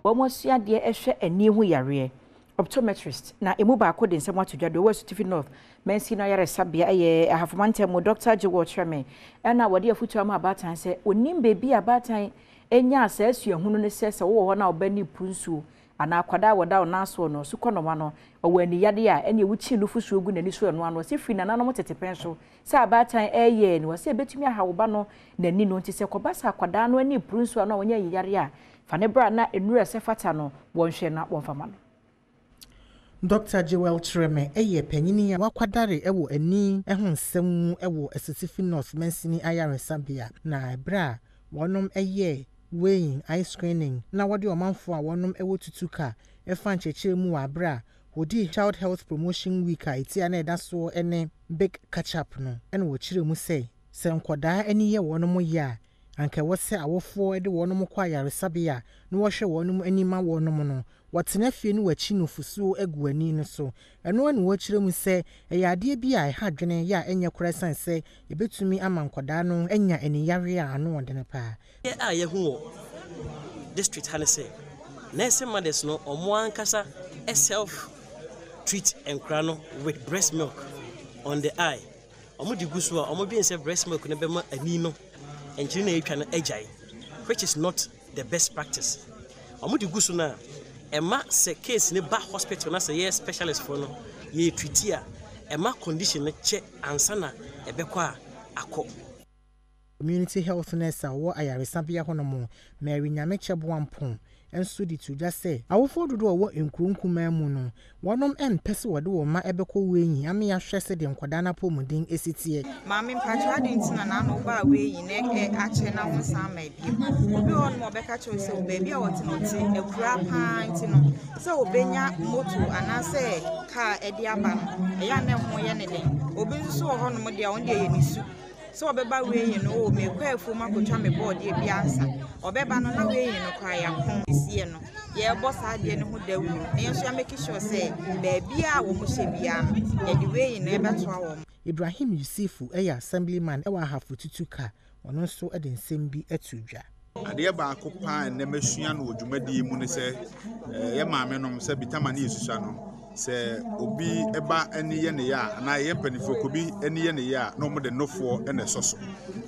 Wɔn asua adeɛ hwɛ ani ho yareɛ, optometrist, na emu baako de nsɛm ato dwa deɛ ɔwɔ Asutifi North Mansin no ayaresabea yɛ Ahafo Mantam mu Dɔkta Jewel Kyerɛme na wɔde afotu ama abaatan sɛ wɔnim baabi a abaatan nyaa saa suahunu no sɛ sɛ wowɔ hɔ na wo ba ani repu nsuo anaa akwadaa a wɔda wo nan soɔ no sukɔnɔma no ɔwɔ aniyadeɛ a ɛneɛ wokyi nufosuo gu n'ani so ɛno ano ɔse firi nananom tete pɛn so sɛ abaatan ɛreyɛ ni ɔse ɛbɛtumi aha wo ba no n'ani no nti sɛ kɔba sɛ akwadaa no ani repuru nsuo ano a ɔnya ayiyareɛ a fa no bra na nnuru a ɛsɛ fata no wɔnhwɛ na wɔmfa ma no. Dɔkta Jewel Kyeremeh yɛ panyin a wakwadare wɔ ani ho nsɛm mu wɔ Asutifi North Mansini Ayaresabea na bere a wɔnom yɛɛ weighing, eye screening, na wɔde ɔmanfoɔ a wɔnom wɔ tutuka fa nkyerɛkyerɛ mu wɔ abere a wɔdii Child Health Promotion Week a ɛti a na ɛda soɔ ne Big Catch Up no na wɔkyerɛɛ mu sɛ sɛ nkɔdaa ani yɛ wɔnom yɛ a anka ɛwɔ sɛ awofoɔ de wɔnom kɔ ayaresabea na wɔhwɛ wɔnom ani ma wɔnom no Wɔtena fie no wɔakyi nufosuo agu ani no so. Ɛno ara na wɔkyerɛ mu sɛ ɛyɛ adeɛ bi a ɛha adwene yɛ a ɛnyɛ koraa ɛsiane sɛ ɛbɛtumi ama nkwadaa no anya aniyareɛ a ano ɔdene pa ara. Adeɛ a yɛahu wɔ district ha ne sɛ nursing mothers no wɔn ankasa self treat nkwadaa no with breast milk on the eye. Wɔde gu so a wɔdwene sɛ breast milk no bɛma ani no nkyene na ɛretwa no agyae which is not the best practice. Wɔn de gu so no a, ɛma sɛ case no ba hospital na sɛ yɛ specialist foɔ no yɛ treat a, ɛma condition no kyɛ ansa na ɛbɛkɔ a akɔ. Community Health Nurse a ɔwɔ ayaresabea hɔnom, Mary Nyamekyɛ Boampong nso de to dwa sɛ, awofoɔ dodoɔ a wɔwɔ nkuro nkumaa mu no, wɔnom mpɛ sɛ wɔde wɔn mma bɛkɔ weighing ama yɛahwɛ sɛdeɛ nkwadaa no apɔmuden si teɛ. Maame mpakyɛw adɛn nti na n'ano wobaa weighing na ɛ akyɛ na wonsan mmaa bio? Obi wɔ hɔnom a ɔbɛka kyerɛ wo sɛ wɔ baabi a ɔte no ɔte akuraa paa nti no sɛ obenya moto anaasɛ kaa de aba no ɛyɛ a na ɛho yɛ ne den. Obi nso so wɔ hɔnom deɛ ɔno deɛ ɛyɛ ne su. Sɛ ɔbɛba weighing no, oh mekɔ afuom akɔtwa me bɔɔdeɛ bi ansa. Ɔbɛba no na weighing no koraa yɛapɔn. Ɛsiɛ no, yɛrebɔ saa adeɛ no ho dawuro na yɛn nso yɛamake sure sɛ baabiara a wɔhyɛ biara no, yɛde weighing no ɛbɛtoa wɔn. Ibrahim Yusifu yɛ Assemblyman wɔ Ahafo Tutuka, ɔno nso de nsɛm bi too dwa. Adeɛ baako pa a ɛnnɛ masua no wɔ dwumadie yi mu ne sɛ, yɛ maamenom sɛ bitama ne yɛsusua no, sɛ obi ba ani yɛ ne yɛ a, anaa yɛyɛ mpanimfoɔ kɔ obi ani yɛ ne yɛ a, na wɔde nofoɔ na ɛsɔ so.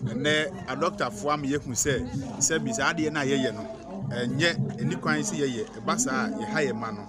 Ɛnnɛ adɔktafoɔ ama yɛahu sɛ, sɛbi saa adeɛ no a yɛyɛ no, ɛnyɛ, ɛnni kwan sɛ yɛyɛ. Ɛba saa a, yɛha yɛn mma no.